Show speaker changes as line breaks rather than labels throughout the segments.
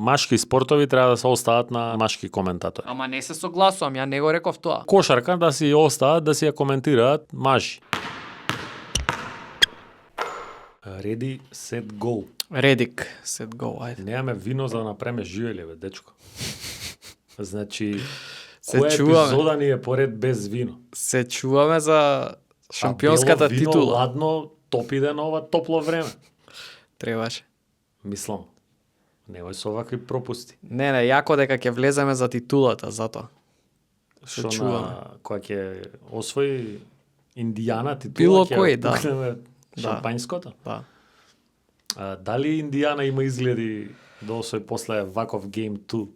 машки спортови треба да се остават на машки коментатори.
Ама не се согласувам, ја не го реков тоа.
Кошарка да си остават да си ја коментираат мажи. Ready, set, go.
Редик, сет го, ајде.
Немаме вино за да направиме живели, бе, дечко. Значи,
Се
која
чуваме.
епизода ни е поред без вино?
Се чуваме за шампионската
бело вино,
титула.
ладно, топиде на ова топло време.
Требаше.
Мислам, немој со овакви пропусти.
Не, јако дека ќе влеземе за титулата, затоа. Се
Што
чуваме.
на која ќе освои Индијана титула,
Било
ќе
кој, да.
пукнеме
Да.
шампањското?
Да.
Дали Индијана има изгледи да освои после ваков Game 2?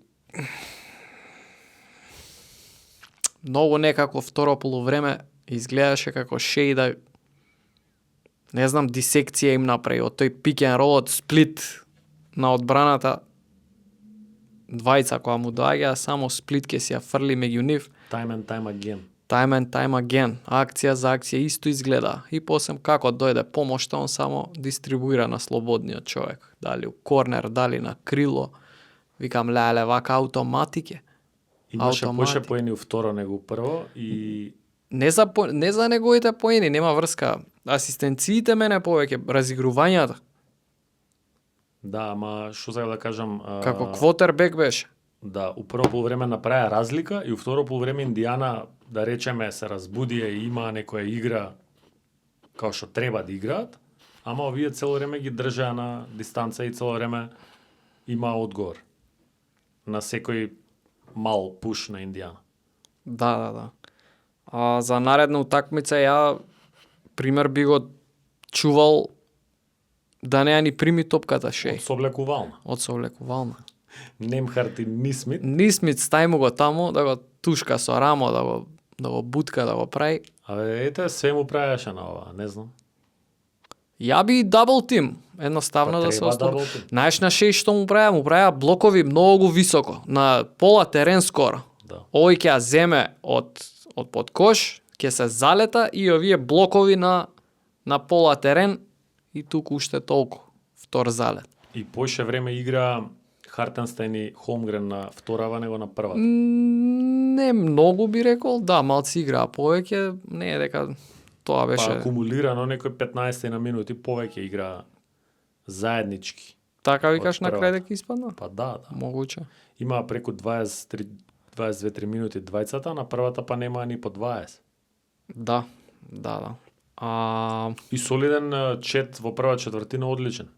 Многу некако второ полувреме изгледаше како Шеј да не знам, дисекција им направи од тој пик ен рол од сплит на одбраната. Двајца која му доаѓа, само сплит ке си ја фрли меѓу нив.
Time and time again.
Time and time again. Акција за акција исто изгледа. И после како дојде помошта, он само дистрибуира на слободниот човек. Дали у корнер, дали на крило. Викам, леле, вака автоматике.
Имаше
Автоматик.
поише поени у второ него прво и
Не за неговите поени, нема врска. Асистенциите мене повеќе, разигрувањата.
да, ама што сакам да кажам,
Како квотербек беше.
да, у прво полувреме направи разлика и у второ полувреме Индијана, да речеме, се разбудија и има некоја игра како што треба да играат, ама овие цело време ги држаа на дистанца и цело време има одговор на секој мал пуш на Индијана.
Да. А за наредна утакмица ја пример би го чувал да не ја ни прими топката Шеј.
Од соблекувална.
Од совлекувална.
Немхарт и Нисмит.
Нисмит стај му го таму да го тушка со рамо, да го бутка, да го прави.
Абе, ете, све му правеше на ова, не знам.
Ја би дабл тим, едноставно
Па
да се
треба
остави.
double team.
Знаеш на Шеј што му правиа? Му правиа блокови многу високо, на пола терен скоро.
Да.
Овој ќе ја земе од под кош, ќе се залета и овие блокови на пола терен и туку уште толку. Втор залет.
И поише време игра Хартенстайн и Холмгрен на вторава него на првата.
Не многу би рекол, да, малци играа повеќе, не е дека тоа беше.
Па акумулирано некој 15 на минути повеќе игра заеднички.
Така викаш
од
на крај
првата.
дека испадна?
Па да.
Могуче.
Има преку 22-3 минути двајцата, на првата па нема ни по 20.
Да.
И солиден чет во прва четвртина одличен.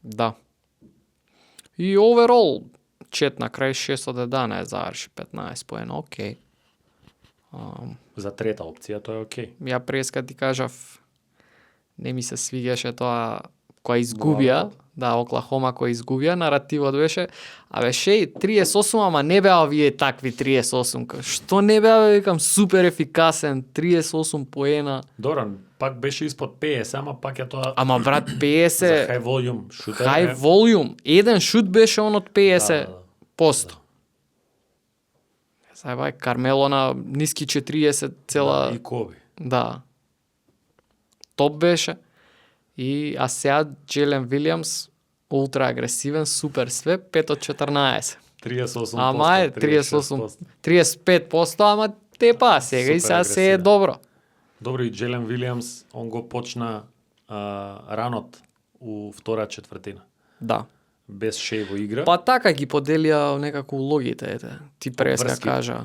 Да. И оверол, чет на крај 6 од 11 заврши 15 поена, окей.
За трета опција тоа е окей.
Ја преска ти кажав, не ми се свигаше тоа која изгубија, да, Оклахома која изгубија, наративот беше, абе Шеј 38, ама не беа овие такви 38, што не беа, бе, викам, супер ефикасен, 38 поена,
Добро, пак беше испод 50, ама пак е тоа
ама брат
за
50,
high volume шутер.
high volume, еден шут беше он од 50%.
Да.
Зајбај, Кармело на ниски 40 цела...
И Коби.
Да. Топ беше. А сега Джелен Вилиамс, ултра агресивен, супер све, 5 од 14.
38%.
Ама е 38, 35%, ама тепа сега и
Супер
сега се е
агресивен.
добро.
Добро, и Джелен Вилиамс, он го почна ранот у втора четвртина.
Да.
Без Шеј во игра.
Па така ги поделија некако улогите, ете. Ти преска
Обврските.
кажа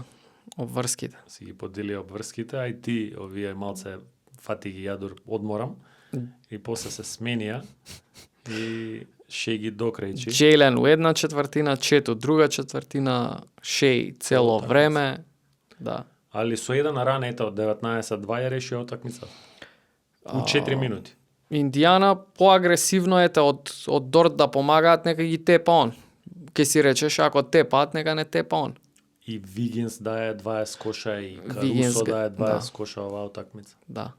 обврските.
Си ги поделија обврските, а и ти, овие малце фати ги јадор, одморам. И после се сменија и Шеј ги докрајчи.
Джейлен у една четвртина, Чет друга четвртина, Шеј цело
Цело
време. Да.
Али со еден ран, ето, 19-2 ја реши утакмицата. У 4 минути.
Индијана поагресивно ете од Дорт да помагаат, нека ги тепа он. Ке си речеш, ако тепаат, нека не тепа он.
И Вигинс дае 20 коша и
Вигинс
Карусо
га-
дае 20
да.
коша оваа утакмица.
Да.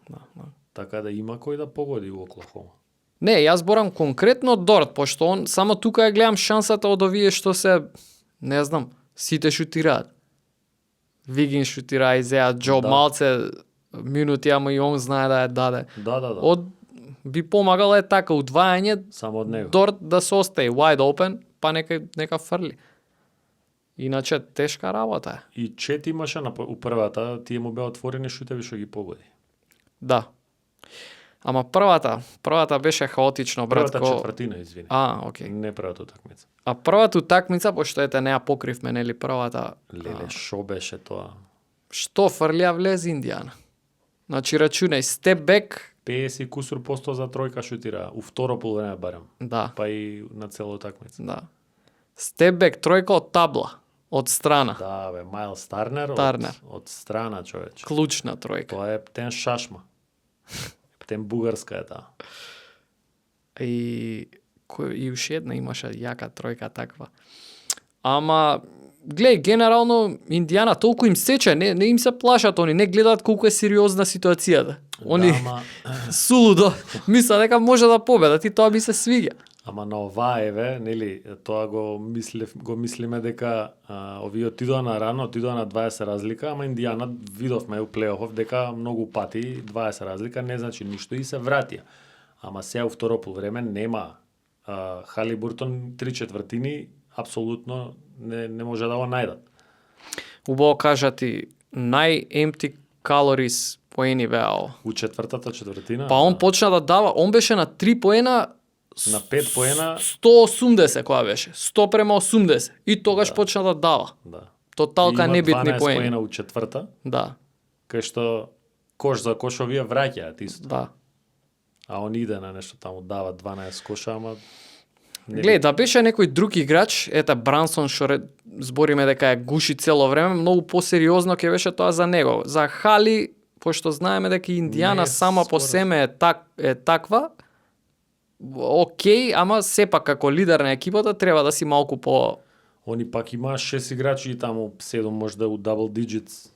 Така да има кој да погоди у Оклахома.
Не, јас зборам конкретно Дорт, пошто он само тука ја гледам шансата од овие што се, не знам, сите шутираат. Вигин шутира, Изеа, Џо
Да.
малце минути, ама и он знае да ја даде.
Да.
Би помагало е така удвајање
Само од него.
Дорт да се остаи wide open, па нека фрли. Иначе тешка работа е.
И Чет имаше у првата, тие му беа отворени шутеви што ги погоди.
Да. Ама првата беше хаотично, братко.
Првата четвртина, извини.
Окей.
Не првата утакмица.
А првата утакмица, пошто ете неа покривме, нели, првата.
Леле, шо беше тоа?
Што фрлија влез Индијана? Значи рачунај степ бек,
50 и кусур посто за тројка шутира, у второ полувреме барем,
да,
па и на цела утакмица.
да. Степ бек тројка од табла, од страна.
Да, бе, Мајлс Тарнер,
Тарнер.
од страна, човече.
Клучна тројка.
Тоа е птен шашма. Птен бугарска е таа.
И уште една имаше јака тројка таква. Ама глеј, генерално Индијана толку им сече, не им се плашат они, не гледаат колку е сериозна ситуацијата. Они
Да, ама,
сулудо мислат дека може да победат и тоа ми се свиѓа.
ама на оваа еве, нели, тоа го мислиме дека овие отидоа на рано, отидоа на 20 разлика, ама Индијана видовме у плейофов дека многу пати 20 разлика не значи ништо и се вратија. Ама сега у второ полувреме нема Халибуртон 3/4 апсолутно не може да го најдат.
Убаво кажа ти, нај-empty calories поени беа ово.
У четвртата четвртина.
Па он почна да дава, он беше на 3 поена,
на 5 поена,
180 која беше, 100:80 и тогаш почна да дава.
да.
Тоталка
И има
небитни
12
поени.
поена у четврта,
Да,
кај што кош за кош овие враќаат исто.
да.
А он иде на нешто таму, дава 12 коша, ама не
Глеј, да беше некој друг играч, ета Брансон што збориме дека е гуши цело време, многу посериозно ќе беше тоа за него. За Хали, пошто знаеме дека Индијана
Не,
сама по
скоро.
себе е таква, окей, ама сепак како лидер на екипата треба да си малку по...
Они пак има 6 играчи и таму 7 можда у double digits.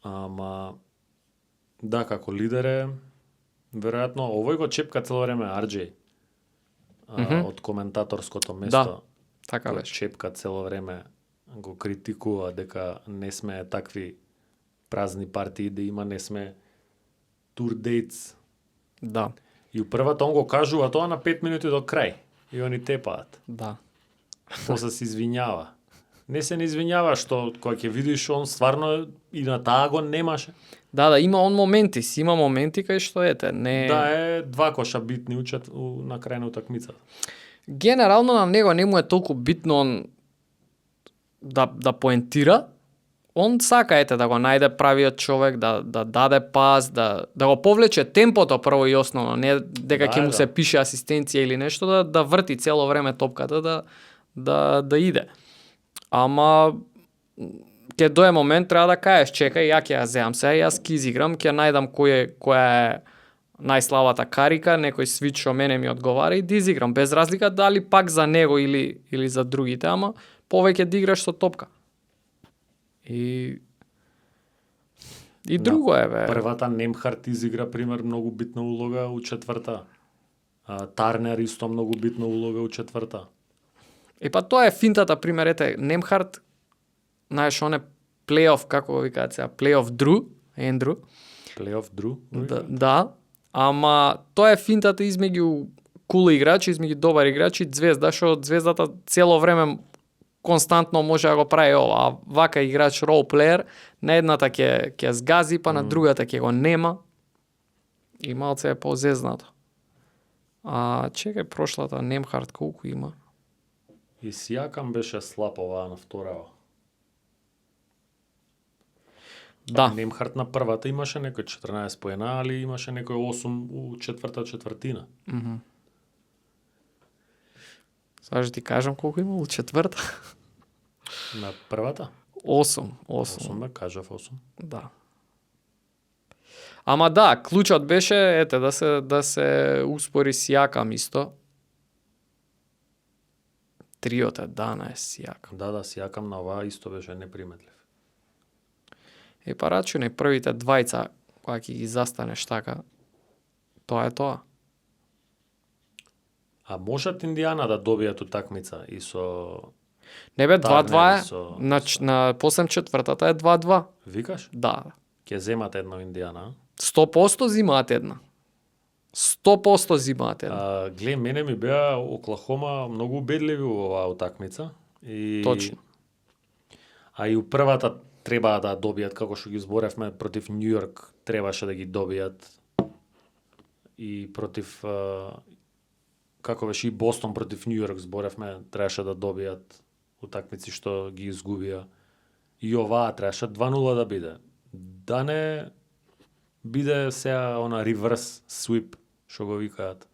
Ама да, како лидер е веројатно овој го чепка цело време RJ. Од коментаторското место.
Да, така
го
беше.
чепка цело време, го критикува дека не сме такви празни партии, да има не сме тур дейтс.
Да,
И у првата он го кажува тоа на 5 минути до крај. И они тепаат.
да.
После се извињава. Не се не извињава што кога ќе видиш он стварно и на таа го немаше.
Да, има он моменти, си има моменти кај што ете, не...
Да е два коша битни на крај на утакмицата.
Генерално на него не му е толку битно он да поентира. Он сака ете да го најде правиот човек, да даде пас, да го повлече темпото прво и основно, не дека ќе му се пише асистенција или нешто, да врти цело време топката, да иде. Ама ќе дое момент треба да кажеш, чекај, ја ќе ја земам сега, јас ќе изиграм, ќе најдам која е најслабата карика, некој свич што мене ми одговара и да изиграм, без разлика дали пак за него или за другите, ама повеќе да играш со топка. И друго е, бе.
Првата Немхарт изигра пример многу битна улога у четврта. Тарнер исто многу битна улога у четврта.
Па тоа е финтата, пример, ете, Немхарт, знаеш, он е плейоф, како го викаат сега, плейоф Дру, Ендру.
Плейоф Дру?
Да, ама тоа е финтата измеѓу кул играчи, измеѓу добар играч и Звезда, што Звездата цело време константно може да го прави ова, а вака играч ролплеер, на едната ќе згази, па на другата ќе го нема. И малце е позезнато. Чекај, прошлата Немхарт колку има?
И Сијакам беше слаб оваа на вторава.
Да.
Немхарт на првата имаше некој 14 поена, али имаше некој 8 у четврта четвртина.
Сега ќе ти кажам колку има у четврта.
На првата?
8.
8, да, кажав 8.
Да. Ама да, клучот беше ете да се успори Сијакам исто. Триот е дана е Сијакам.
Да, Сијакам на оваа исто беше неприметлив.
Па рачунај првите двајца кога ќе ги застанеш така, тоа е тоа.
А можат Индијана да добијат утакмица и со...
Не бе, 2-2 е.
со-
На посем четвртата е 2-2.
Викаш?
Да.
Ќе земат едно Индијана?
100% зимаат една. 100% зимаат едно.
Гле, мене ми беа Оклахома многу убедливи во оваа утакмица. И...
Точно.
А и у првата треба да добијат, како што ги зборевме, против Нью Йорк требаше да ги добијат. И против, како беше и Бостон против Нью Йорк зборевме, требаше да добијат утакмици што ги изгубија. И оваа требаше 2-0 да биде. Да не биде сега она reverse sweep, што го викаат.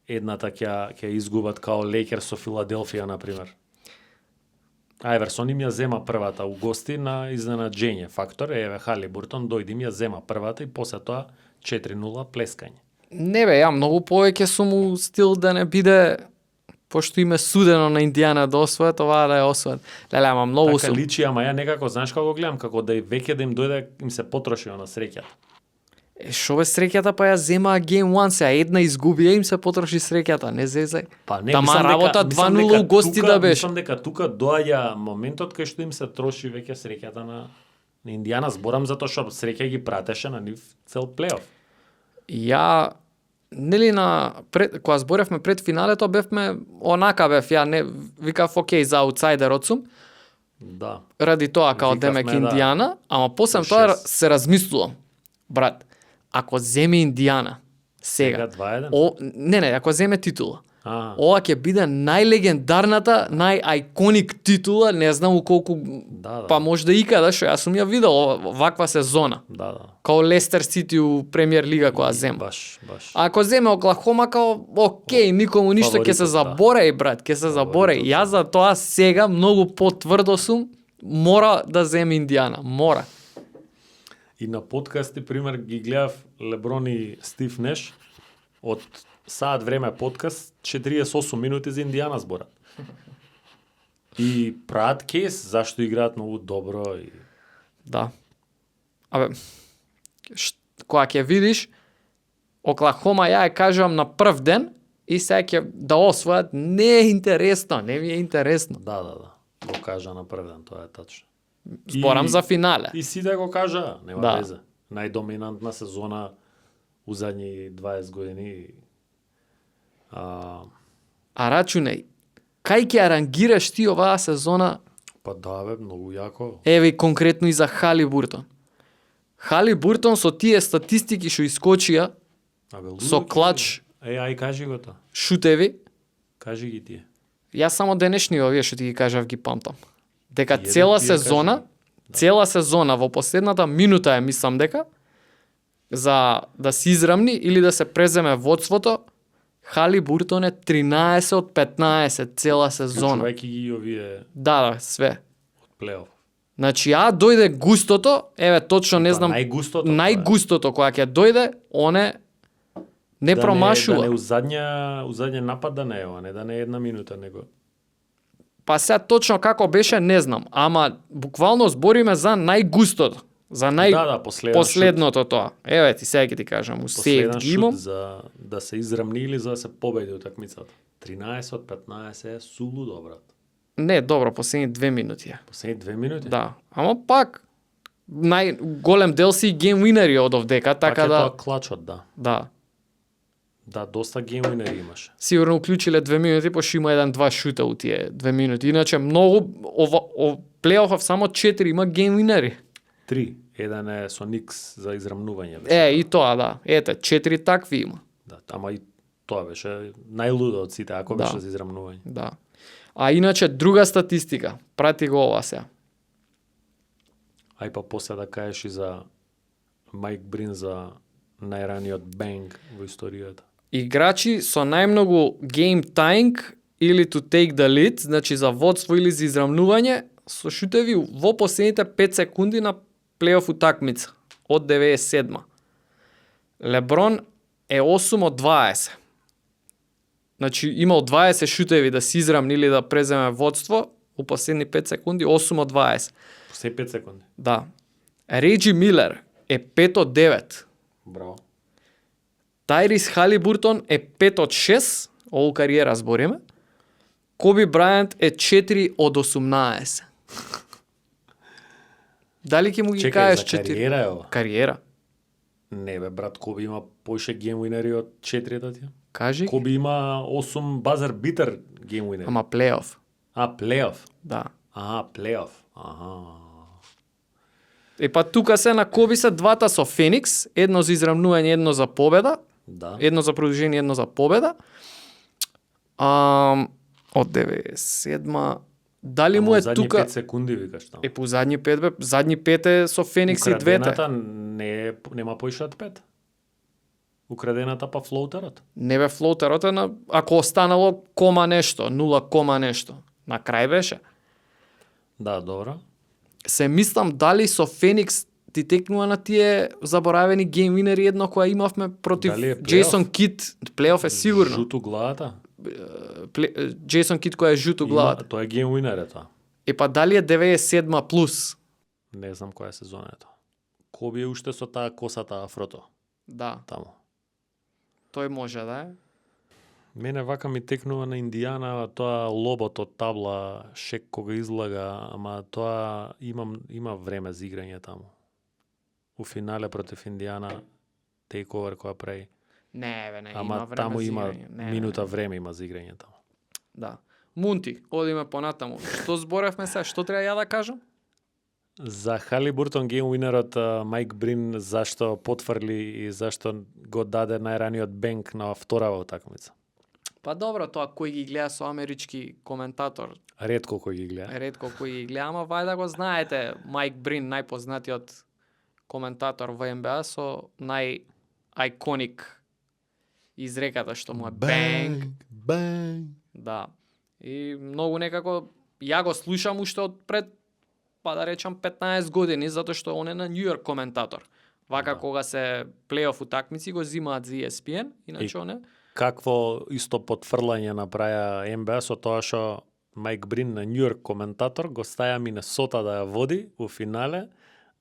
Едната ќе изгубат као Лейкерс со Филаделфија, например. Ајверсон им ја зема првата у гости на изненаджење фактор, еве Халибуртон дојде им ја зема првата и после тоа 4-0 плескање.
Не бе, ја многу повеќе сум у стил да не биде, пошто им е судено на Индијана да освојат, оваа да ја освојат. Леле, ама многу
Така
сум.
личи, ама ја некако, знаеш како го гледам, како да и веќе да им дојде, им се потроши на среќата.
Шо бе среќата, па ја земаа Game 1, сега една изгубија им се потроши среќата, не зезај.
Па не,
Тама
мислам
работа
мислам
2:0 у гости да беше.
Мислам дека тука доаѓа моментот кај што им се троши веќе среќата на Индијана. Зборам затоа што среќа ги пратеше на нив цел плейоф.
Ја нели кога зборевме пред финалето бевме онака бев ја не викав окей за аутсайдерот сум
Да.
ради тоа као
Викавме,
демек
да.
Индијана, ама после
До
тоа
шест.
се размислувам. Брат, ако земе Индијана сега,
2-1.
не, ако земе титула,
А,
ова ќе биде најлегендарната, најајконик титула, не знам у колку,
да.
па можда икада, што јас сум ја видел ваква сезона.
Да.
Као Лестер Сити у Премиер Лига која зема.
Баш.
Ако земе Оклахома, као, окей, никому ништо, ќе се
Фаворитот, да.
забораи, брат, ќе се забораи.
Фаворитот,
Јас за тоа сега многу потврдо сум, мора да земе Индијана, мора.
И на подкасти, пример, ги гледав Леброн и Стив Неш од саат време подкаст, 48 минути за Индијана зборат. И прават кейс зашто играат многу добро и
Да. Абе, кога ќе видиш, Оклахома ја ја кажувам на прв ден, и сега ќе да освојат, не е интересно, не ми е интересно.
да. Го кажа на прв ден, тоа е тачно.
Зборам за финале.
И сите го кажа, нема
Да.
везе. Најдоминантна сезона у задни 20 години.
А рачунај, кај ќе рангираш ти оваа сезона,
Па да, бе, многу јако.
еве конкретно и за Халибуртон. Халибуртон со тие статистики што искочија,
Абе, лудо
со
ќе
клач
биде. Ај кажи го тоа.
шутеви,
Кажи ги тие.
јас само денешни овие што ти ги кажав ги памтам. Дека
Тие
цела
тие
сезона,
кажи.
цела сезона во последната минута ја мислам дека за да се израмни или да се преземе водството, Халибуртон е 13 од 15 цела сезона.
Вклучувајќи ги овие
Да, све.
од плейоф.
Значи, дојде густото, еве точно не
Па,
знам,
најгустото.
најгустото кога ќе дојде, оне не промашува.
Да не у задња напад да не е, а не да не е една минута, него.
Па сега точно како беше, не знам, ама буквално збориме за најгустото, за
Да,
последното тоа. Еве ти сега ќе ти кажам, у сейф
Последен
ги
шут
имам.
за да се израмни или за да се победи утакмицата. 13 од 15 е сулудо, брат.
Не, добро, последни 2 минути е.
Последни 2 минути?
Да, ама пак најголем дел си гейм винери од овдека, така
Пак е
да,
тоа клачот, да.
да.
Да, доста геймвинери имаше.
Сигурно уклучиле 2 минути, пошто има 1-2 шута у тие 2 минути. Иначе многу плейофов само 4 има гейм винери.
3. Еден е со Никс за израмнување.
И тоа да. Ете, 4 такви има.
Да, ама и тоа беше најлудо од сите, ако
Да.
беше за израмнување.
Да. А иначе друга статистика, прати го ова сега.
Ај па после да кажеш и за Майк Брин за најраниот бенг во историјата.
Играчи со најмногу game tying или to take the lead, значи за водство или за израмнување, со шутеви во последните 5 секунди на плейоф утакмица од 97. Леброн е 8 од 20. Значи имал 20 шутеви да се израмни или да преземе водство у последни 5 секунди, 8 од 20.
Се 5 секунди.
Да. Реджи Милер е 5 од 9.
Браво.
Тајрис Халибуртон е 5 од 6, ову кариера збориме. Коби Брајант е 4 од 18. Дали ќе му ги
Чекај,
кажеш
за
4?
кариера е ова.
Кариера.
Не бе, брат, Коби има поише геймвинери од 4-та ти.
Кажи.
Коби има 8 базар битер геймвинери.
Ама плейоф.
Плейоф.
Да.
Плейоф. Аха.
Па тука се на Коби се двата со Феникс, едно за израмнување, едно за победа,
Да.
едно за продолжение, едно за победа. Од 97 дали му е
задни
тука
5 секунди викаш таму.
По задни 5 бе, задни 5 е со Феникс и двете.
Украдената нема поише од 5. Украдената па флоутерот.
Не бе флоутерот е на ако останало кома нешто, 0 кома нешто. На крај беше.
Да, добро.
Се мислам дали со Феникс ти текнува на тие заборавени геймвинери едно која имавме против
Дали е плейоф?
Джейсон Кит. Плейоф е сигурно.
Жуту главата.
Джейсон Кит која е жуто главата.
Тоа е геймвинер е тоа.
Па дали е 97 плюс?
Не знам која сезона е тоа. Коби е уште со таа косата афрото
Да,
таму.
тој може да е.
Мене вака ми текнува на Индијана тоа лобот од табла, Шек кога излага, ама тоа има време за играње таму. У финале против Индијана тейковер која прави.
Не бе, не,
Ама
има време
таму
за
има
играње. Не,
минута
не.
време има за играње таму.
Да. Мунти, одиме понатаму. Што зборевме се? Што треба ја да кажам?
За Халибуртон геймвинерот Майк Брин зашто потврли и зашто го даде најраниот бенк на вторава утакмица.
Па добро, тоа кој ги гледа со амерички коментатор,
Ретко кој ги гледа.
ретко кој ги гледа, ама вајда го знаете, Майк Брин, најпознатиот коментатор во НБА со најајконик изреката што му е бенг.
Бенг.
Да. И многу некако ја го слушам уште од пред па да речам 15 години затоа што он е на Нью Йорк коментатор. Вака
Да.
кога се плейоф утакмици го зимаат за ESPN, иначе он е
Какво исто потфрлање направија НБА со тоа што Майк Брин на Нью Йорк коментатор го стаја Минесота да ја води у финале,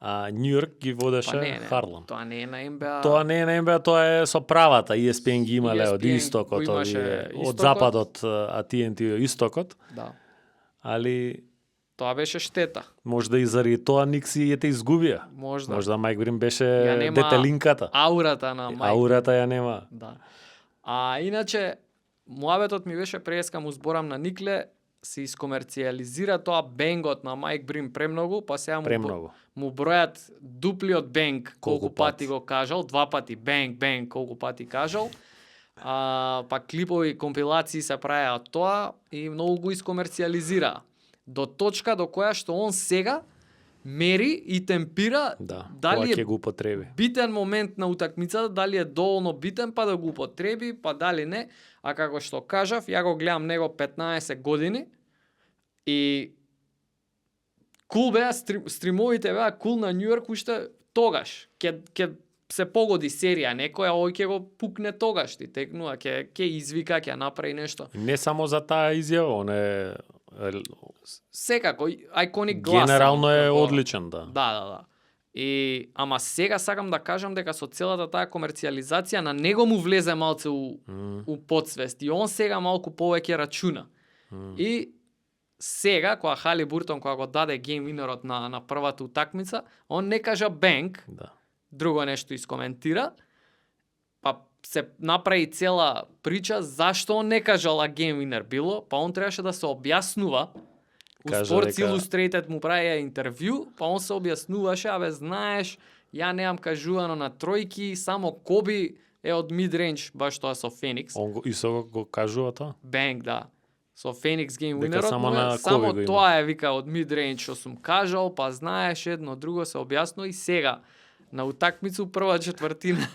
а Нью Йорк ги водеше
не,
Харлам.
Тоа не е на НБА.
Тоа не е на НБА, тоа е со правата. ESPN ги имале од
ESPN
истокот,
го имаше
овие, од
истокот.
западот, а TNT од истокот,
Да.
али
Тоа беше штета.
можда и заради тоа Никси ја те изгубија.
Можда.
Можда Майк Брин беше
Ја нема
детелинката.
Аурата на Майк.
Аурата ја нема.
Да. А иначе муабетот ми беше преска му зборам на Никле, се искомерцијализира тоа бенгот на Майк Брин премногу, па сега
Премногу.
му бројат дуплиот бенг колку
Колку
пати
пати.
го кажал, 2 пати бенг колку пати кажал. Па клипови компилации се правеа од тоа и многу го искомерцијализира. До точка до која што он сега мери и темпира
Да,
дали
кога
е
ќе го употреби.
битен момент на утакмицата, дали е доволно битен па да го употреби, па дали не. А како што кажав, ја го гледам него 15 години и кул беа стримовите беа кул на Нью Йорк уште тогаш. Ќе се погоди серија некоја, ој ќе го пукне тогаш, ти текнува, ќе извика, ќе направи нешто.
Не само за таа изјава, он е
Секако, ајконик глас.
генерално е
како-
одличен, да.
Да. И ама сега сакам да кажам дека со целата таа комерцијализација на него му влезе малце у подсвест и он сега малку повеќе рачуна. И сега кога Халибуртон кога го даде гейм винерот на првата утакмица, он не кажа бенг,
Да.
друго нешто искоментира, па се направи цела прича зашто он не кажал гейм винер било, па он требаше да се објаснува. У
Кажа
Sports
дека-
Illustrated му правија интервју, па он се објаснуваше, абе знаеш, ја немам кажувано на тројки, само Коби е од мидрейндж, баш тоа со Феникс.
Он го, исо го кажува тоа?
Бенг, да. Со Феникс гейм
Дека
винерот,
само
му е,
на
само
Коби го има.
тоа е вика од мидрейндж што сум кажал, па знаеш едно друго се објаснува и сега на утакмицу прва четвртина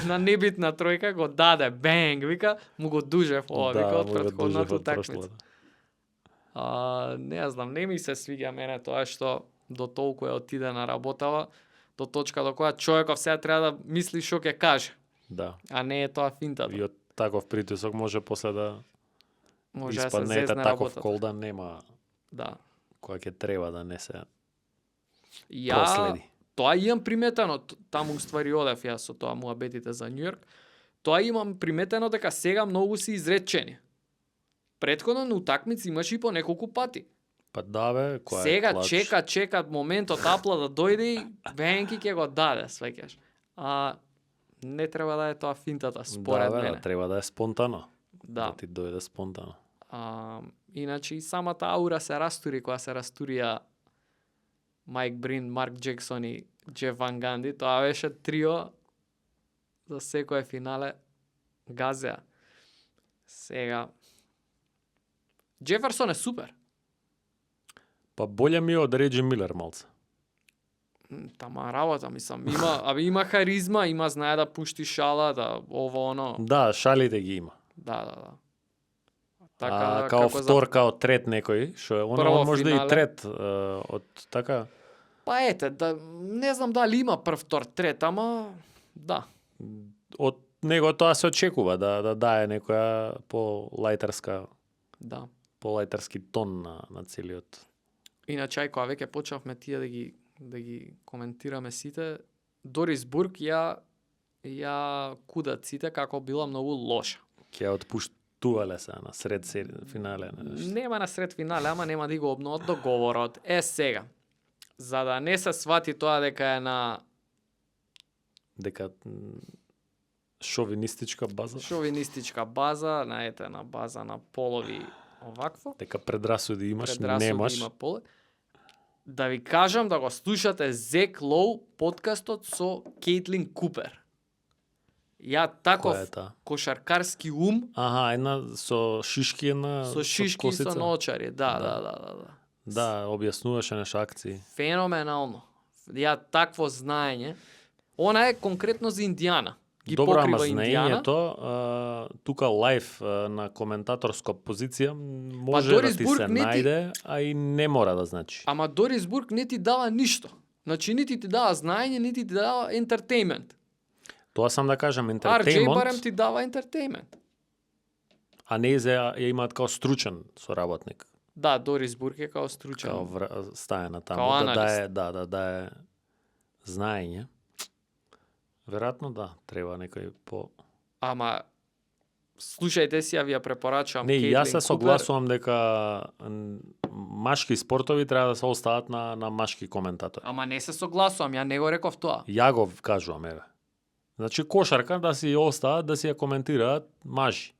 на небитна тројка го даде бенг, вика, му го дужев ова, вика од
му го
претходната
дужев од
утакмица.
прошлата.
Не знам, не ми се свиѓа мене тоа што до толку е отиде на работава, до точка до која човеков сега треба да мисли што ќе каже,
Да.
а не е тоа финтата.
И од таков притисок може после да
Може да се
испаднете
зезне
таков
работата.
кол да нема
Да.
која ќе треба да не се
Ја
проследи.
тоа имам приметено, таму уствари одев јас со тоа муабетите за Нью Йорк. Тоа имам приметено дека сега многу се изречени. Претходно на утакмици имаше и по неколку пати.
Па да бе, која е
Сега
клач.
чека моментот апла да дојде и Бенки ќе го даде, свеќаш. а не треба да е тоа финтата, според
да,
мене.
треба да е спонтано.
Да.
Да ти дојде спонтано.
Иначе и самата аура се растури кога се растурија Майк Брин, Марк Джексон и Джеф Ван Ганди. Тоа беше трио за секое финале газеа. Сега Джеферсон е супер.
Па боле ми е од Реджи Милер малце.
Тама работа, мислам. Има харизма, има знае да пушти шала, да ово оно.
Да, шалите ги има.
Да.
Така, као втор, као трет некој, што е
Прво
оно можда
финале.
и трет од така.
Па ете, да, не знам дали има прв, втор, трет, ама да.
Од него тоа се очекува да дае некоја по-лајтарска,
Да.
по-лајтарски тон на целиот.
Иначе, ај кога веќе почнавме тие да ги коментираме сите, Дорис Бург ја кудат сите како била многу лоша.
Ќе отпуштувале се на сред финале.
Нема на сред финале, ама нема да го обноват договорот. Сега, за да не се свати тоа дека е на
Дека шовинистичка база.
шовинистичка база, на база на полови овакво.
Дека предрасуди имаш,
Предрасуди
немаш.
има поле. Да ви кажам да го слушате Зек Лоу подкастот со Кейтлин Купер. Ја таков
Која е таа?
кошаркарски ум
Аха, една со шишки, една
со шишки и со
косица.
ноочари. Да.
Да, објаснуваше нешто акции.
Феноменално. Ја такво знаење. Она е конкретно за Индијана. Ги
Добро, ама
покрива Индијана.
знаењето, тука лайф на коментаторска позиција може
Дорис
да ти
Бург
се
не ти-
најде, а и не мора да значи.
Ама Дорис Бург не ти дава ништо. Значи, нити ти дава знаење, нити ти дава ентертеймент.
Тоа сам да кажам,
RJ
ентертеймент,
барем ти дава ентертеймент.
а не ја имаат као стручен соработник,
Да, Дорис Бург е као стручен.
као стае на таму,
Као
да
аналист.
дае знаење. Веројатно да, треба некој по...
Ама, слушајте си, ја ви ја препорачувам
Не,
Кейтлин
јас се
Купер.
согласувам дека машки спортови треба да се остават на машки коментатори.
Ама не се согласувам, ја не го реков тоа.
Ја го кажувам, еве. Значи кошарка да си ја остават, да си ја коментираат мажи.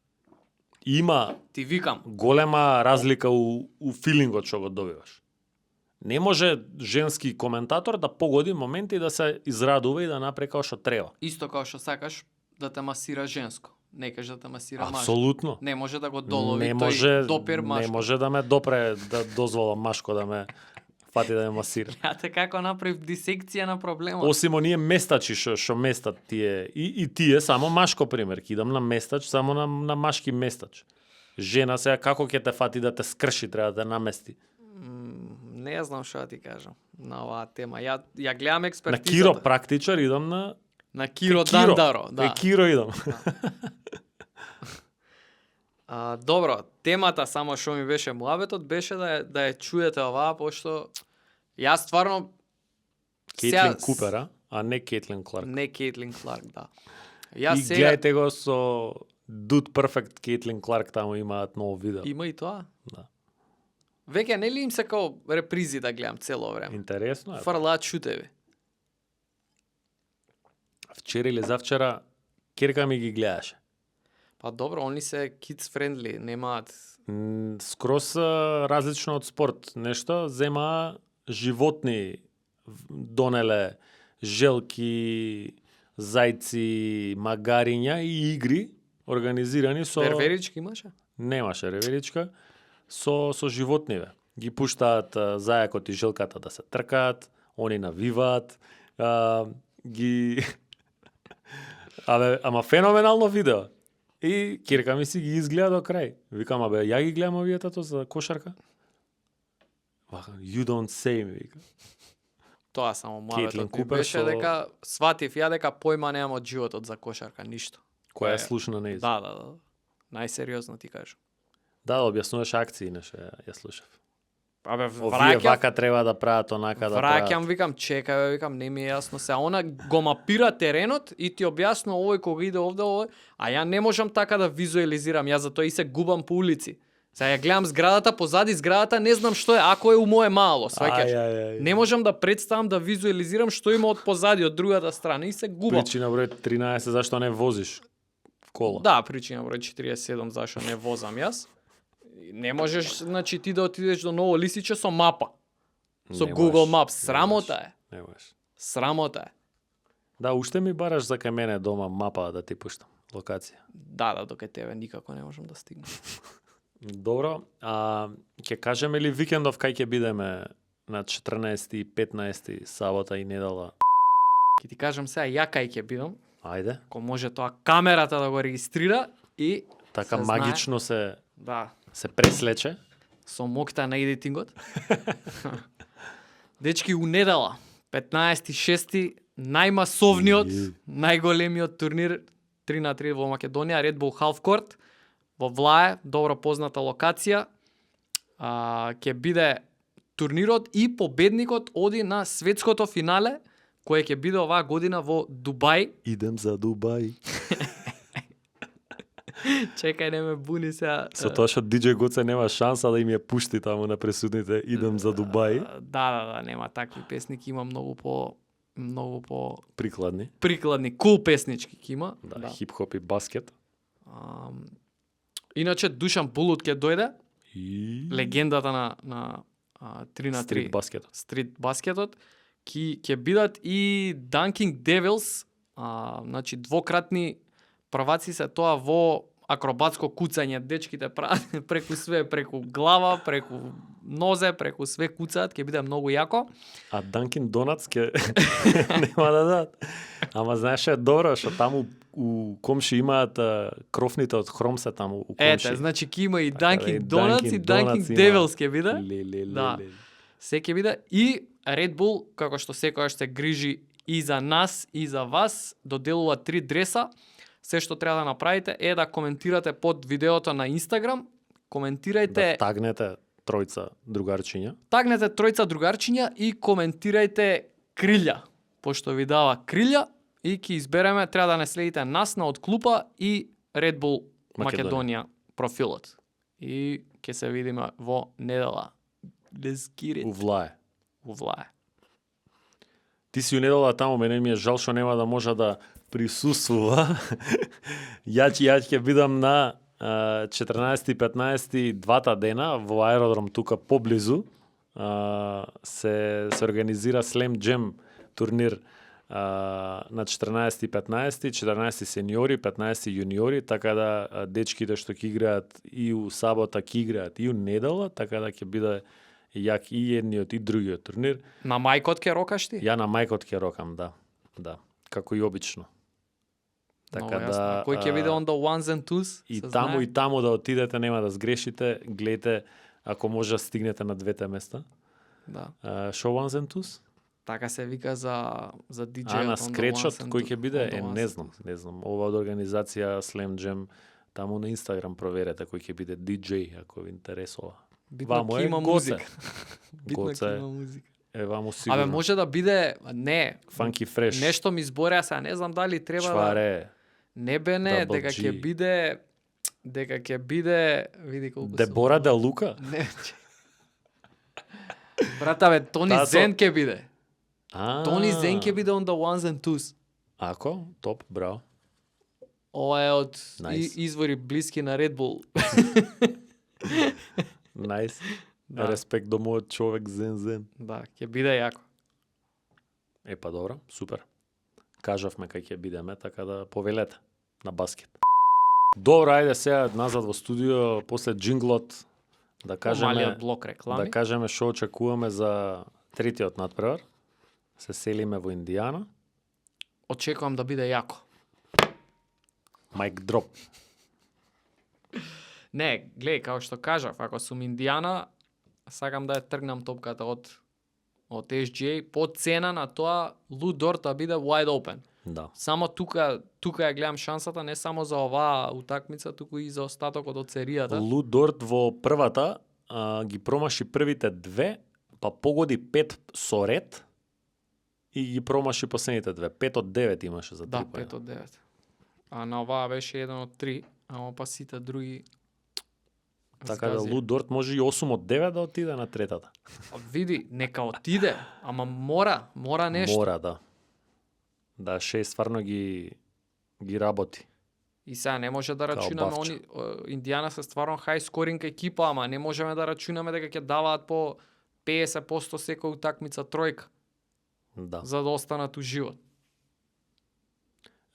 Има
Ти викам,
голема разлика у филингот што го добиваш. Не може женски коментатор да погоди моменти да се израдува и да направи како што треба.
исто како што сакаш да те масира женско. Не кажеш да те масира мажко.
Апсолутно.
Не може да го долови
Не
тој
може,
допир
не
машко.
може да ме допре да дозволам машко да ме фати да ме масира.
Ја те како направив дисекција на проблемот.
Осим оние местачи што местат тие и тие само машко пример, ќе идам на местач само на машки местач. Жена сега како ќе те фати да те скрши, треба да те намести.
Не знам што да ти кажам на оваа тема. Ја гледам
На
експертизата.
Киро практичар идам на
Киро Дандаро, да.
Киро идам.
Добро, темата само што ми беше муабетот беше да ја чуете оваа, пошто јас стварно
Кейтлин Купер, а не Кейтлин Кларк.
Не Кейтлин Кларк, да.
И
Јас сега
гледајте го со Dude Perfect Кейтлин Кларк, таму имаат ново видео.
има и тоа.
Да.
Веќе нели им се као репризи да гледам цело време.
Интересно е.
Фрлаат шутеви.
Вчера или завчера Кирка ми ги гледаше.
Па добро, они се kids friendly, немаат.
Скрос различно од спорт. Нешто зема животни донеле желки, зајци, магариња и игри организирани со
Верверички имаше?
Немаше реверичка со животниве. Ги пуштаат зајакот и желката да се тркаат, они навиваат, ги ама феноменално видео. И Кирка ми си ги изгледа до крај. Викам, абе, ја ги гледам овие тато за кошарка? Вака, you don't say, ми вика.
Тоа само
Кейтлин
муабетот ми
Купер
беше
со-
дека сватив ја дека појма немам од животот за кошарка, ништо.
Која е слушна на
Да. Најсериозно ти кажам.
Да, објаснуваш акции, нешто ја слушав.
Абе,
Овие вака треба да прават, онака да прават.
Враќам, викам, чекај, бе, викам, не ми е јасно се. Она го мапира теренот и ти објаснува овој кога иде овде, овој, а ја не можам така да визуализирам, ја затоа и се губам по улици. Сега ја гледам зградата, позади зградата не знам што е, ако е у мое мало, сваќаш.
Ај.
Не можам да представам, да визуализирам што има од позади, од другата страна и се губам.
Причина број 13 зашто не возиш кола.
Да, причина број 47 зашто не возам јас. Не можеш, значи, ти да отидеш до Ново Лисиче со мапа. Со
Не
Google
можеш,
Maps. Срамота е.
Не можеш.
Срамота е.
Да, уште ми бараш за кај мене дома мапа да ти пуштам. Локација.
Да, дока тебе никако не можам да стигнам.
Добро, ќе кажеме ли викендов кај ќе бидеме на 14 и 15 сабота и недела?
Ќе ти кажам сега ја кај ќе бидам,
Ајде.
ако може тоа камерата да го регистрира и
Така
се
магично
знае, да,
се преслече.
со мокта на едитингот. Дечки, у недела, 15.6, најмасовниот, најголемиот турнир 3-3 во Македонија, Red Bull Half Court, во Влае, добро позната локација. Ќе биде турнирот и победникот оди на светското финале, кое ќе биде оваа година во Дубај.
Идем за Дубај.
Чекај, не ме буни сега.
Со тоа што DJ Гоце нема шанса да им ја пушти таму на пресудните Идем за Дубај.
Да, нема такви песники, има многу по
Прикладни.
прикладни, кул песнички ќе има.
Да, хип-хоп и баскет.
Иначе Душан Булут ќе дојде,
И
легендата на 3-3
стрит баскетот.
стрит баскетот. Ќе бидат и Dunking Devils, значи двократни прваци се тоа во акробатско куцање. Дечките прават преку све, преку глава, преку нозе, преку све куцаат, ќе биде многу јако.
А Dunkin Donuts ке нема да дадат. Ама знаеш е добро што таму у комши имаат крофните од хром се таму у комши.
Ете, значи ќе има и
Така да,
Dunking
и
Donuts и
Dunkin'
Dunking
Donuts има.
Devils ќе биде.
Ле.
Да. Се ќе биде и Red Bull, како што секогаш се грижи и за нас и за вас, доделува 3 дреса. Се што треба да направите е да коментирате под видеото на Инстаграм, коментирајте,
Да тагнете тројца другарчиња.
тагнете тројца другарчиња и коментирајте крилја, пошто ви дава крилја и ќе избереме, треба да не следите нас на Од клупа и Red Bull Македонија профилот. И ќе се видиме во недела. Let's get it.
У Влае.
У Влае.
Ти си у недела таму, мене ми е жал што нема да може да присуствува. Ја ќе бидам на 14 и 15 двата дена во аеродром тука поблизу. Се организира Slam Jam турнир на 14 и 15, 14 сениори, 15 јуниори, така да дечките што ќе играат и у сабота ќе играат и у недела, така да ќе биде јак и едниот и другиот турнир.
На мајкот ке рокаш ти?
Ја на мајкот ќе рокам, да. Да, како и обично. Така да
Кој ќе биде on the ones and twos?
и
се
таму
знае.
и таму да отидете, нема да сгрешите, гледате ако може да стигнете на двете места.
Да.
Show ones and twos?
Така се вика за DJ.
А на скретшот кој ќе биде? Не знам. Ова од организација Slam Jam, таму на Инстаграм проверете кој ќе биде DJ ако ви интересува.
Битно
Вамо
ќе
е
има
Гоце.
музика. Битно
Гоце
ќе
е.
има музика.
Ваму сигурно.
Абе може да биде, не,
Funky Fresh.
нешто ми збореа сега, не знам дали треба да...
Чваре.
Не бе не,
Double
дека
G.
ќе биде, види колку
Дебора Де Лука?
Не. Брата бе, Тони
Таа со-
Зен ќе биде.
А.
Тони Зен ќе биде on the ones and twos.
Ако, топ, браво.
Ова е од
Nice.
извори блиски на Red Bull.
Најс.
Да.
Респект до мојот човек Зен.
Да, ќе биде јако.
Па добро, супер. Кажавме кај ќе бидеме, така да повелете на баскет. Добро, ајде сега назад во студио, после джинглот, да кажеме,
Малиот блок реклами.
да кажеме што очекуваме за третиот надпревар. Се селиме во Индијана.
Очекувам да биде јако.
Майк дроп.
Не, гледај, како што кажав, ако сум Индијана, сакам да ја тргнам топката од SGA по цена на тоа Лу Дорт да биде wide open.
Да.
Само тука ја гледам шансата не само за оваа утакмица, туку и за остатокот од серијата.
Лу Дорт во првата ги промаши првите две, па погоди 5 со ред и ги промаши последните две. 5 од 9 имаше за 3
Да,
поена.
5 од 9. А на оваа беше 1 од 3, ама па сите други
Така да
Згази.
Лу Дорт може и 8 од 9 да отиде на третата.
Види, нека отиде, ама мора нешто.
Мора, да. Да, 6 стварно ги работи.
И сега не може да рачунаме
бавче.
они Индијана се стварно хај скоринг екипа, ама не можеме да рачунаме дека ќе даваат по 50% секоја утакмица тројка
Да.
за да останат у живот.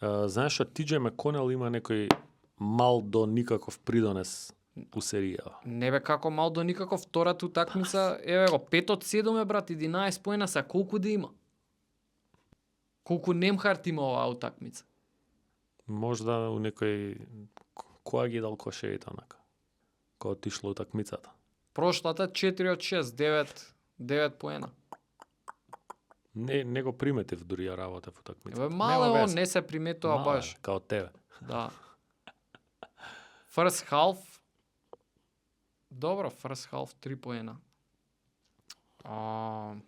Знаеш што TJ Маконел има некој мал до никаков придонес у серија.
Не бе како мал до никако втората утакмица, еве го 5 од 7 брат, 11 поена са колку да има? Колку Немхарт има оваа утакмица?
Можда у некој која ги дал кошевите онака. Кога отишло утакмицата.
Прошлата 4 од 6, 9 поена.
Не го приметив дури ја работев утакмицата.
Еве мале он не се приметува
Мал е,
баш.
као тебе.
Да. First half. Добро, first half 3 поена.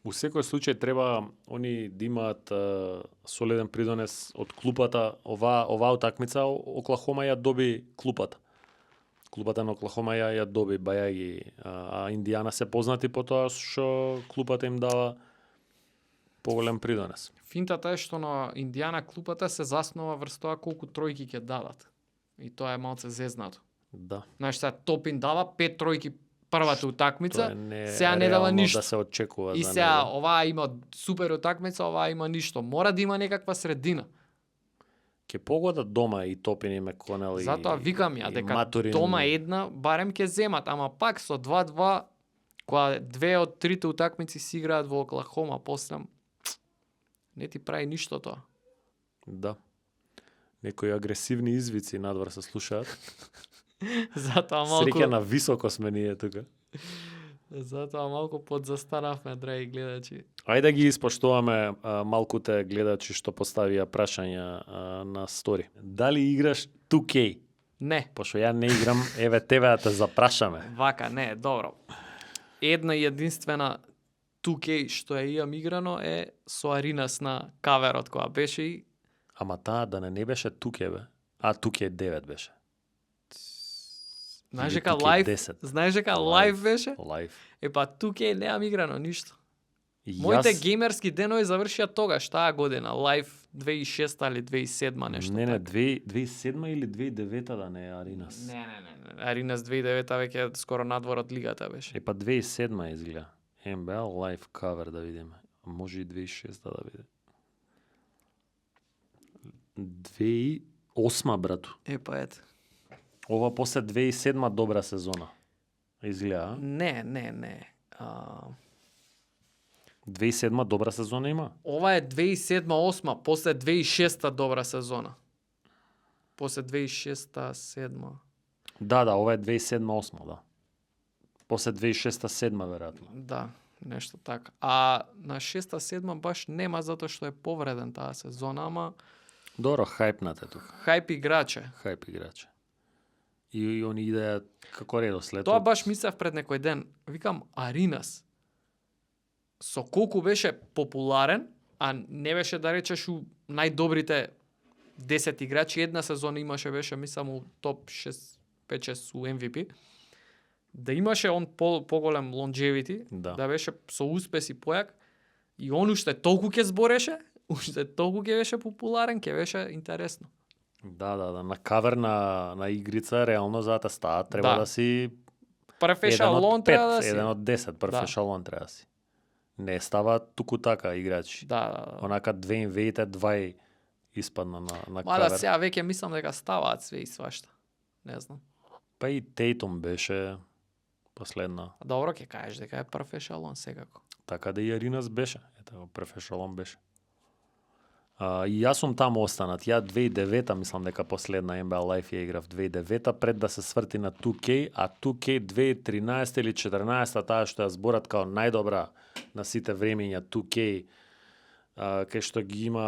У секој случај треба они да имаат солиден придонес од клупата. Оваа утакмица Оклахома ја доби клупата. Клупата на Оклахома ја доби бајаги, а Индијана се познати по тоа што клупата им дава поголем придонес.
Финтата е што на Индијана клупата се заснова врз тоа колку тројки ќе дадат. И тоа е малце зезнато.
Да.
Знаеш, сега Топин дава 5 тројки првата утакмица,
Тоа е
сега не дава
реално
ништо.
да се очекува
И
за
сега
него.
оваа има супер утакмица, оваа има ништо. Мора да има некаква средина.
Ќе погодат дома и Топин и Меконел и
Затоа викам ја
и
дека
Матурин.
дома една барем ќе земат, ама пак со 2-2 кога 2 од 3 утакмици си играат во Оклахома, после не ти прави ништо тоа.
Да. Некои агресивни извици надвор се слушаат.
Затоа малку
Среќа на високо сме ние тука.
затоа малку подзастанавме, драги гледачи.
Ајде да ги испоштуваме малкуте гледачи што поставија прашања на стори. Дали играш 2K?
Не,
Пошто ја не играм, еве тебе да те запрашаме.
вака не, добро. Една и единствена 2K што ја имам играно е со Аринас на каверот која беше и
Ама таа да не беше 2K бе. А 2K 9 беше.
знаеш
Или
дека
2K
лайв,
10.
знаеш дека лайв беше?
Лайв.
Е па 2K немам играно ништо.
И
Моите
јас-
геймерски денови завршија тогаш, таа година, лайв 2006 или 2007 нешто.
Не,
така.
2007 или 2009 да не е Аринас.
Не. Аринас 2009 веќе скоро надвор од лигата беше.
Е па 2007 изгледа. NBL Live Cover да видиме. Може и 2006 да биде. 2008 брато.
Е па ето.
Ова после 2007 добра сезона. Изгледа.
Не.
2007 добра сезона има.
Ова е 2007-8, после 2006 добра сезона. После 2006-7.
Да, ова е 2007-8, да. После 2006-7 веројатно.
Да, нешто така. А на 6-7 баш нема затоа што е повреден таа сезона, ама
Добро, хајпнате тука.
хајп играче.
Хајп играче. И они идеја како редослед.
Тоа баш мислев пред некој ден. Викам, Аринас, со колку беше популарен, а не беше да речеш у најдобрите 10 играчи, една сезона имаше, беше мислам у топ 6, 5-6 у MVP, да имаше он поголем longevity,
Да.
беше со успеси појак, и он уште толку ќе збореше, уште толку ќе беше популарен, ќе беше интересно.
Да, на кавер на игрица реално за да става треба
Да.
да си
Професионалон треба да си.
еден од 10 професионалон треба да си. Не става туку така играчи.
Да.
Онака две инвеите, два испадна на
Мада
кавер.
сега веќе мислам дека ставаат све и свашта. Не знам.
Па и Тейтум беше последна.
Добро ќе кажеш дека е професионалон секако.
Така да и Аринас беше. Ето, професионалон беше. И јас сум таму останат. Ја 2009 мислам дека последна NBA Live ја играв 2009 пред да се сврти на 2K, а 2K 2013 или 14 таа што ја зборат као најдобра на сите времења 2K, кај што ги има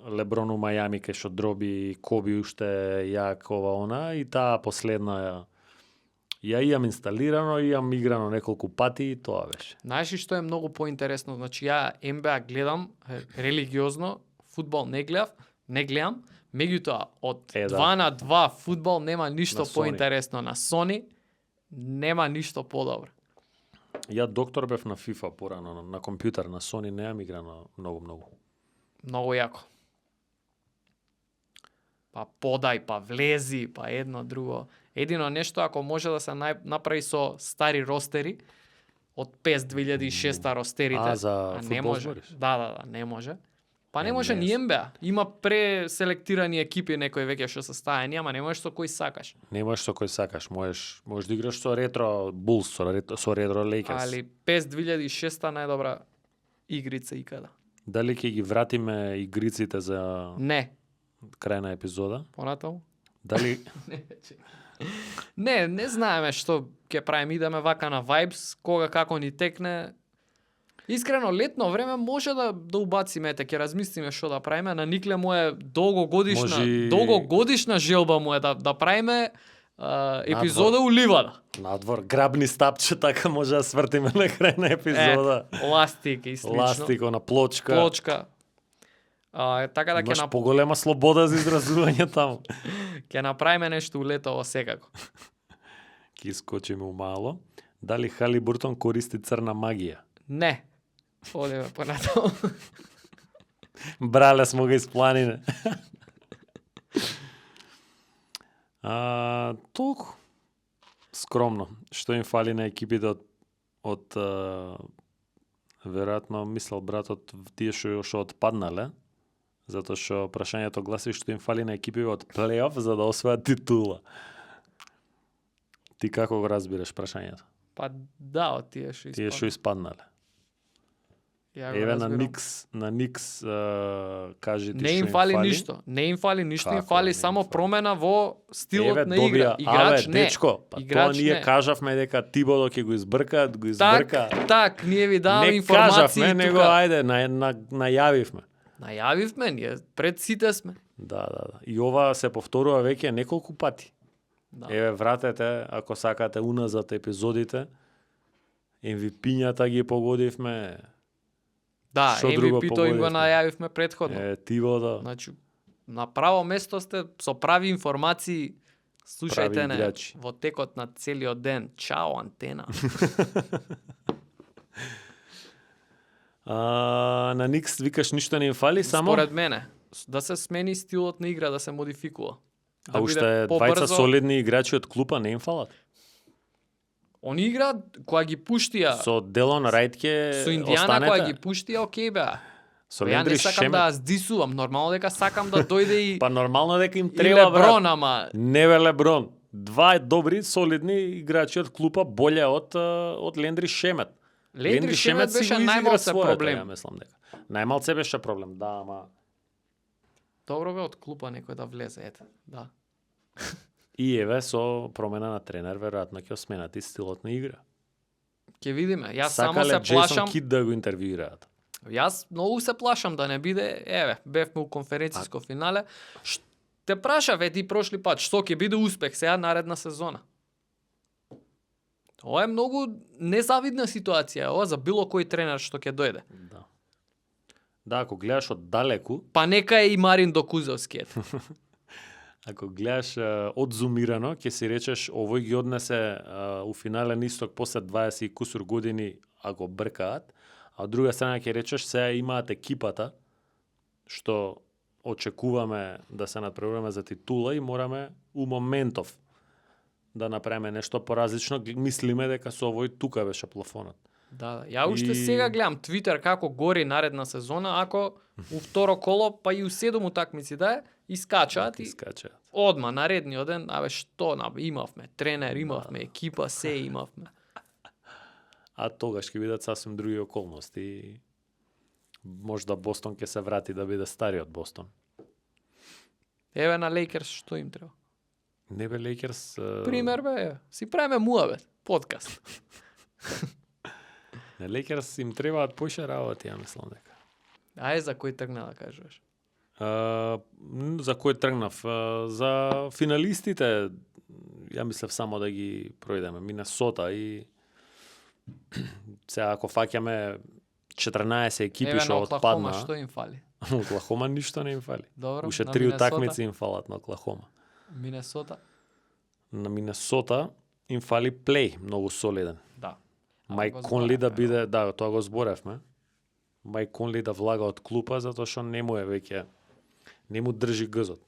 Леброн у Мајами, кај што дроби Коби уште јак ова она, и таа последна ја имам инсталирано, имам играно неколку пати и тоа беше.
Знаеш ли што е многу поинтересно? Значи ја NBA гледам религиозно, фудбал не гледам, меѓутоа од
Е, да.
2 на 2 фудбал нема ништо
На Sony.
поинтересно на Sony. Нема ништо подобро.
Ја доктор бев на FIFA порано, на компјутер, на Sony неам играно многу.
Многу јако. Па подај, па влези, па едно, друго. Едино нешто, ако може да се направи со стари ростери, од PES 2006 ростерите.
за
не
фудбал
може.
збориш?
Да, не може. Па не може
не
ни
знам.
NBA. Има преселектирани екипи некои веќе што се стаени, ама не можеш со кој сакаш.
Не можеш со кој сакаш, можеш да играш со ретро Bulls, со ретро Lakers.
Али PES 2006 најдобра игрица икада.
Дали ќе ги вратиме игриците за
Не,
крај на епизода?
понатаму.
Дали
Не знаеме што ќе правиме, идеме вака на vibes, кога како ни текне. Искрено, летно време може да убациме, ќе размислиме што да правиме. На Никле му е долгогодишна желба му е да правиме епизода у ливада.
надвор грабни стапче, така може да свртиме на крај на епизода.
Ластик и слично.
Ластико на плочка.
Плочка. Така да
Имаш поголема слобода за изразување таму.
ќе направиме нешто у летово секако.
Ќе искочиме умало. Дали Халибуртон користи црна магија?
Не. Одеме понатаму.
Брале смо го испланине. Толку. Скромно. Што им фали на екипите од веројатно мислел братот тие што отпаднале, затоа што прашањето гласи што им фали на екипите од плейоф за да освојат титула. Ти како го разбираш прашањето?
Па да, од тие што
испаднале. Еве на Никс кажи ти
не им фали ништо. Не им фали ништо, им фали само промена во стилот на игра. Играч не.
Дечко, па тоа ние кажавме дека Тибодо ќе го избркаат, го избрка.
Так, ние ви даваме информации.
Не кажавме, него ајде, најавивме.
Најавивме, ние пред сите сме.
Да. И ова се повторува веќе неколку пати.
Да.
Еве, вратете, ако сакате уназад епизодите, MVP-њата ги погодивме.
Да, MVP-то им го најавивме предходно.
Тибодо.
Значи, на право место сте со прави информации. Слушајте не во текот на целиот ден. Чао, антена.
На Никс викаш ништо не им фали, само?
Според мене, да се смени стилот на игра, да се модификува.
А уште двајца солидни играчи од клупа не им фалат?
Они играат кога ги пуштија.
Со Делон Рајт ќе
Со Индијана
останете?
кога ги пуштија, окей беа.
Со
Ја
Лендри
не сакам
Шемет?
да ја здисувам, нормално дека сакам да дојде и
Па нормално дека им
и
треба,
Леброн,
брат.
ама
Не бе Леброн. Два добри, солидни играчи од клупа, боле од Лендри Шемет.
Лендри Шемет
си
беше
го изигра
најмалце
своето,
проблем.
Ја мислам дека. Најмалце беше проблем, да, ама
Добро бе од клупа некој да влезе, ете, да.
и еве со промена на тренер веројатно ќе осменати стилот на игра.
Ќе видиме. Јас само
Сакале
се
Джейсон
плашам.
Кид да го интервјуираат.
Јас многу се плашам да не биде, еве, бевме у конференциско финале. Те прашав ти прошли пат, што ќе биде успех сега наредна сезона? Ова е многу незавидна ситуација, ова за било кој тренер што ќе дојде.
Да. Да, ако гледаш од далеку,
Па нека е и Марин Докузовски.
ако гледаш одзумирано, ќе си речеш овој ги однесе у финален исток после 20 и кусур години ако бркаат, а од друга страна ќе речеш сега имаат екипата што очекуваме да се надпреваруваме за титула и мораме у моментов да направиме нешто поразлично, мислиме дека со овој тука беше плафонот.
Да, ја уште сега гледам Твитер како гори наредна сезона, ако у второ коло, па и у 7 утакмици да е, искачаат и
Искачаат.
одма наредниот ден, што имавме тренер, имавме екипа, се имавме.
А тогаш ќе бидат сасвим други околности. Можда Бостон ќе се врати да биде стариот Бостон.
Еве на Лейкерс што им треба.
Не бе Лейкерс.
Пример бе, си правиме муабет, подкаст.
На Лейкерс им требаат поише работи, ја мислам дека.
Ај за кој тргна да кажеш?
За кој тргнав? За финалистите, ја мислев само да ги пројдеме. Минесота и сега ако фаќаме 14 екипи што отпадна.
Еве на Оклахома што им фали?
Оклахома ништо не им фали.
Добро,
Уште
на
3
Минесота?
утакмици им фалат на Оклахома.
Минесота?
На Минесота им фали плей, многу солиден.
Да.
Мајк
го
Конли да
зборевме,
биде, да, тоа го зборевме. Мајк Конли да влага од клупа затоа што не му е веќе, не му држи гзот.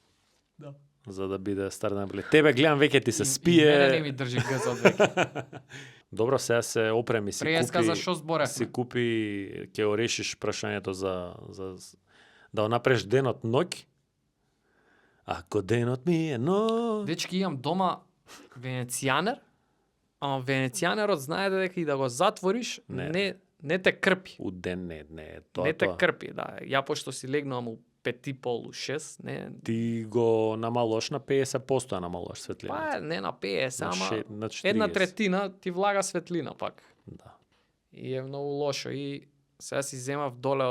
Да.
За да биде стардан плей. Тебе гледам веќе ти се
И мене не
спие.
ми држи гзот веќе.
Добро, сега се опреми, си
Преска
купи.
за што зборевме?
Си купи, ќе го решиш прашањето за да го направиш денот ноќ. Ако денот ми е ноќ.
Дечки, имам дома венецијанер, ама венецијанерот знаете дека и да го затвориш,
Не.
не те крпи.
У ден не, тоа
Не те
тоа.
крпи, да. Ја пошто си легнувам у 5:30, 6, не.
Ти го намалош на 50% намалош светлината.
Па не на 50,
На
ама
ше- на 40.
една третина ти влага светлина пак.
Да.
И е многу лошо. И сега си земав доле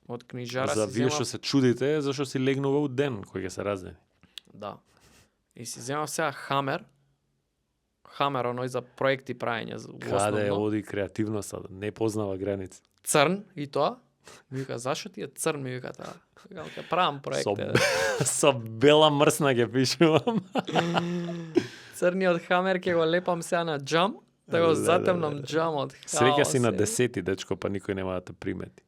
од книжара,
За
си
вие
земав...
што се чудите, зашто си легнува у ден кој ќе се раздени.
Да. И си земав сега Хамер. Хамер, оној за проекти праење.
Каде оди креативноста, не познава граници.
Црн и тоа. Ми вика, зашо ти е црн, ми вика тоа. Викам, ќе правам проект.
Со бела мрсна ќе пишувам.
Црниот Хамер ќе го лепам сега на джам, да го затемнам джамот.
Среќа си на
Хаос е.
10 дечко, па никој нема да те примети.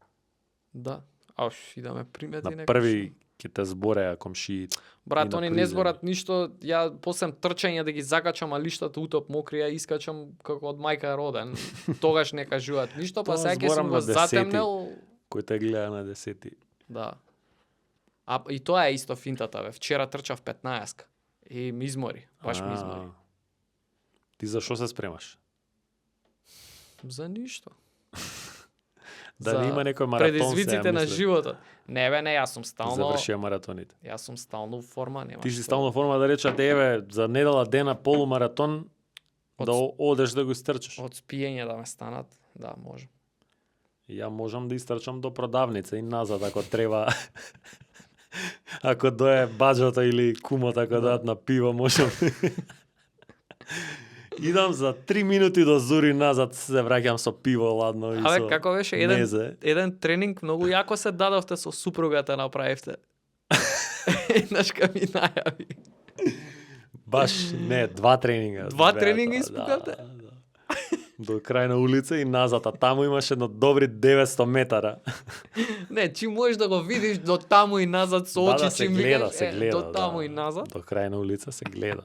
Да. Ауш, и да ме примети
На
некој.
први ќе те збореа комшиите.
Брат,
и на
они не
призем.
зборат ништо, ја посем трчање да ги закачам, а лиштата утоп мокри, ја искачам како од мајка роден. Тогаш не кажуваат ништо, па
Тоа
сега ќе
зборам
сум го
на 10.
затемнел.
Кој те гледа на 10.
Да. А и тоа е исто финтата, бе. Вчера трчав 15 и ми измори, баш ми измори.
Ти за што се спремаш?
За ништо.
Да не има некој маратон
предизвиците на животот. Не бе, не, јас сум стално.
Завршија маратоните.
Јас сум стално у форма, нема.
Ти си
што.
стално форма да речат, еве, за недела дена полумаратон
Од-
да одеш да го истрчаш.
Од спиење да ме станат, да, може.
Ја можам да истрчам до продавница и назад ако треба. Ако дое баџото или кумот ако дадат на пиво, можам. Идам за 3 минути до зури назад, се враќам со пиво ладно и
Абе,
со
како беше
мезе.
еден тренинг, многу јако се дадовте со супругата направивте. Еднаш ка ми најави.
Баш, не, 2 тренинга.
Два
беа
тренинга
тоа,
испукавте?
Да. До крај на улица и назад, а таму имаше едно добри 900 метара.
Не, чи можеш да го видиш до таму и назад со очи,
се
чим
гледа,
викаш,
се гледа.
до таму
да.
и назад.
До крај на улица се гледа.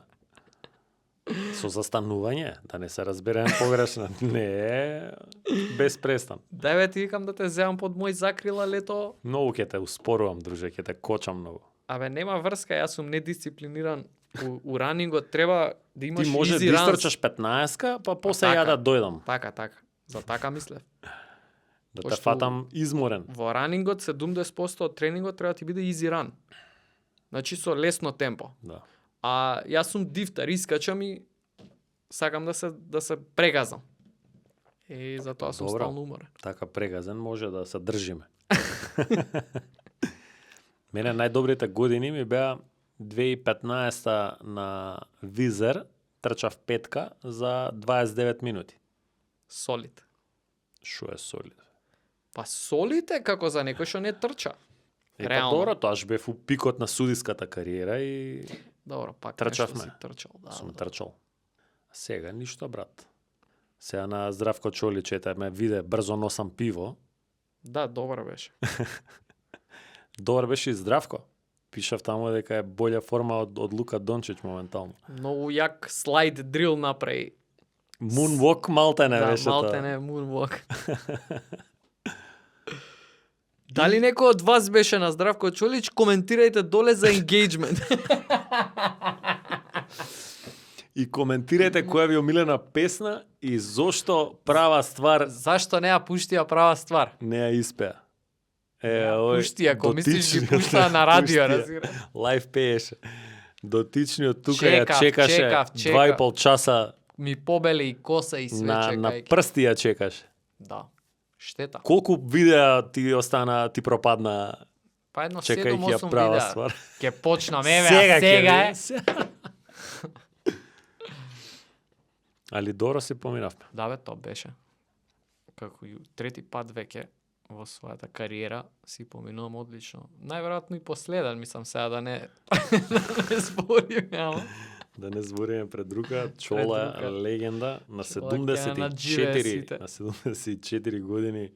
Со застанување, да не се разбереме погрешно, не е без престан.
Дај бе, ти викам да те земам под мој закрила лето.
Многу ќе те успорувам, друже, ќе те кочам многу.
Абе, нема врска, јас сум недисциплиниран. У ранингот треба да имаш
Ти може да
easy runs.
истрчаш 15-ка, па после
така.
ја да дојдам.
Така, така. За така мислев.
Да те
Пошто-
фатам изморен.
Во ранингот 70% од тренингот треба да ти биде easy run. Значи со лесно темпо.
Да.
А јас сум дифтер, искачам и сакам да се прегазам. И затоа сум
Добро.
стално уморен.
Така прегазен може да се држиме. Мене најдобрите години ми беа 2015 на Визер, трчав петка за 29 минути.
Солид.
Шо е солид?
Па солид е како за некој што не трча.
Е, па
Реално.
добро, тоа ж бев у пикот на судиската кариера и
Добро, пак
Трчавме.
нешто си трчал. Да,
сум
да.
трчал. Сега ништо, брат. Сега на Здравко Чолич, ете, ме виде, брзо носам пиво.
Да, добро беше.
Добар беше и Здравко. Пишав таму дека е болја форма од Лука Дончич моментално.
Многу јак слайд дрил направи.
Moonwalk Малтене
Да,
беше тоа.
Малтене Moonwalk. Дали некој од вас беше на Здравко Чолич, коментирајте доле за engagement.
И коментирајте која ви е омилена песна и зошто права ствар
Зашто не ја пуштија права ствар?
не ја испеа.
Пушти, ако мислиш ги
дотичниот-
пушта на радио,
пуштија.
разбира.
Лайв пееше. Дотичниот тука ја
Чекав,
чекаше
чекав.
2,5 часа
Ми побеле и коса и све
на
чекајќи.
прсти ја чекаше.
Да. Штета.
Колку видеа ти пропадна
Па едно
чекајќи
7-8
ја права
видеа.
ствар?
Ке почнам, еве,
ќе
сега е.
види. Али добро се поминавме.
Да бе, тоа беше. Како и трети пат веќе во својата кариера си поминувам одлично. Најверојатно и последен, мислам сега да не да не збориме, ама
Да не збориме пред друга, Чола
друга.
легенда на
Чола ќе ја надживее
74
сите.
на 74 години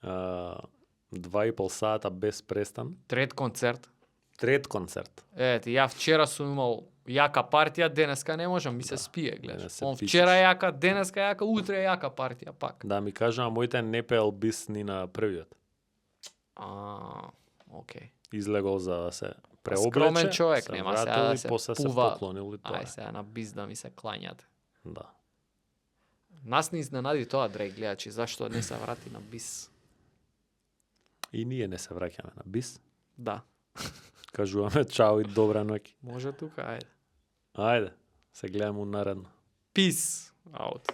2,5 сата без престан.
Трет концерт.
Трет концерт.
Ете, ја вчера сум имал јака партија, денеска не можам, ми се спие,
денес
гледаш.
се
Он
пишеш.
вчера јака, денеска јака, утре јака партија пак.
Да ми кажа, а моите не пеел бис ни на првиот.
Окей.
Излегол за да се преоблече.
Скромен човек,
се
нема сега
вратил
да
и
се
после се
пува.
поклонил и тоа.
Ај сега на биз да ми се клањате.
Да.
Нас не изненади тоа, драги гледачи, зашто не се врати на бис.
И ние не се враќаме на бис.
Да.
Кажуваме чао и добра ноќ.
Може тука, ајде.
Ајде, се гледаме наредно.
Peace out.